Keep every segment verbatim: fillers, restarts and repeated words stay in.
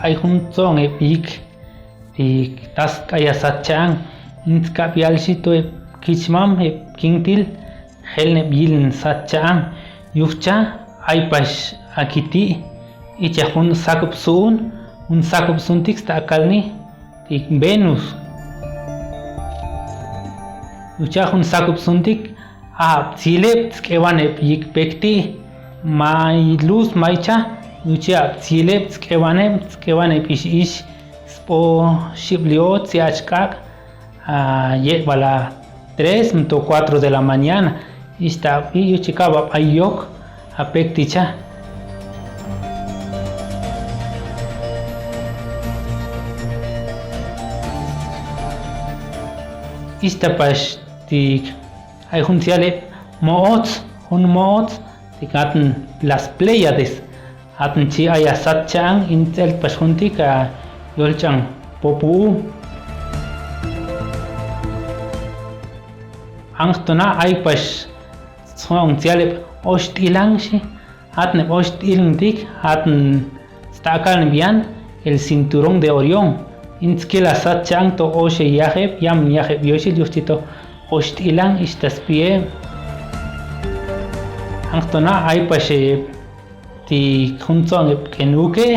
Ay jun tso'on ep yik, ti task aya satcha'an, intskab yalxi to ep kichmam ep kintil, jelneb yilin satcha'an. Yucha, ay pax akiti, icha jun sakub su'un, jun sakub su'untik sta'akalni, ti Venus. Yucha jun sakub su'untik, Aptsileb tsk'ebaneb yik pekti, may luz may cha, yuchi aptsileb tsk'ebaneb, tsk'ebaneb ix, ix sbo xib lio tsi achkak, a, yet bala tres to cuatro de la mañana, ixta abi yuchi kaba ay yok, apekti cha. Ixta pax tik Ay jun tsi yaleb mo'ots, jun mo'ots, tik atn las Pléyades, atn chi aya satcha'an, ints'eltpax jun tik a yolch'an popu'u. Anjtona ay pax tso'on tsi yaleb oxt'ilan xi, Atn eb oxt'ilan tik, atn sta'akaln bian el cinturón de Orión. Intskila satcha'an to oxe yajeb, yamn yajeb yoxil, yuchi to oxt'ilan ixta sbieb. Anjtona ay pax eb tik jun tso'on eb k'en uke.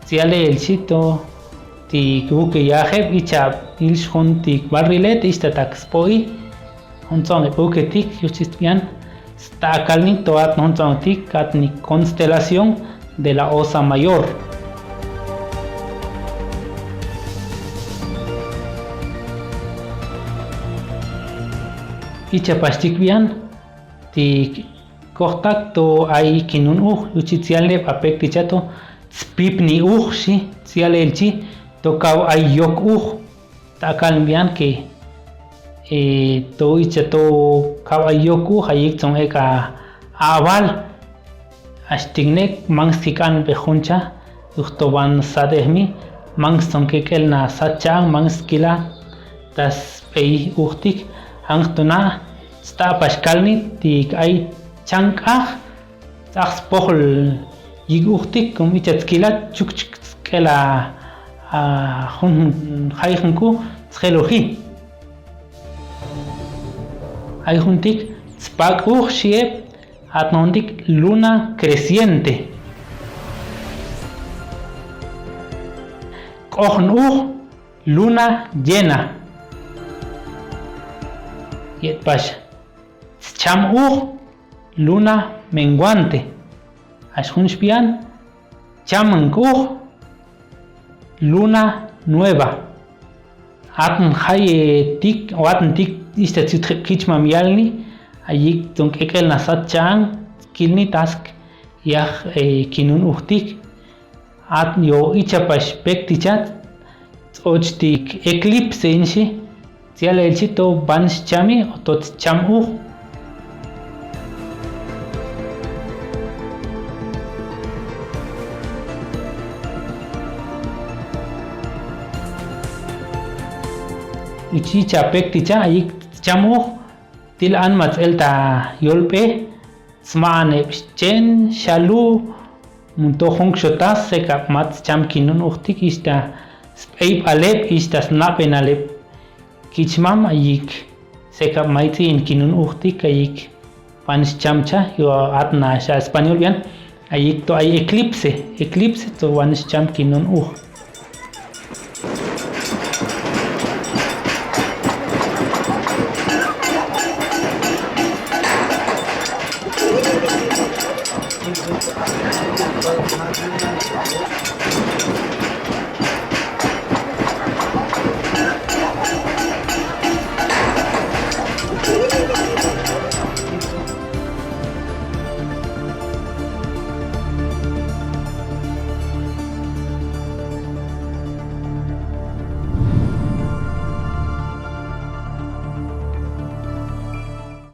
Tsi yalel xi to tik uke yajeb, icha ilx jun tik barrilete, ixta tak sbo'i. Jun tso'on eb uke tik, yuchi sbian, sta'akalni to atn jun tso'on tik, atn constelación de la Osa Mayor. Icha pax tik bian, tik kojtak to ay kinun uj, yuchi tsi yaleb apekti cha to tspipni uj xi, tsi yalel chi to kaw ay yok uj. Sta'akaln bian ke, e, to icha to kaw ay yok uj, ayik tson ek a abal. Axti nek manks kik'an be jun cha, yujtoban sadejmi, manks tson kek'el na satcha'an, manks kila ta sbey uj tik, anjtona sta'apax kalni tik ay chank'aj, Ts'aj spojol yik uj tik, kum icha tskila chukchuk tsk'el a, a, jun jaijanku tsjeloji. Ay jun tik tspak'uj xi eb, atn jun tik luna creciente. K'ojn uj, luna llena. Yet pax, tscham uj, luna menguante. Ax jun xbian, chamnk uj, luna nueva. Atn jai, e, tik, o atn tik, ixta tsi yutjeb kichmam yalni, ayik tson kek'el na satcha'an, kilni task yaj, e, kinun uj tik. Atn yo icha pax pekti cha, ts'och tik eclipse inxi, tsi yalel chi to ban schami o to tscham uj. Ichi cha pekti cha, ayik tscham uj, til anma ts'el ta yolbe, Sma aneb xchen, xalu, munto junk xotas, sekab mats cham kinun uj tik, ixta sbey baleb, ixta snabenaleb kichmam, ayik sekab maits'iin kinun uj tik, ayik ban xcham cha, yo atna xa español bian, ayik to ay eclipse, eclipse to ban xcham kinun uj.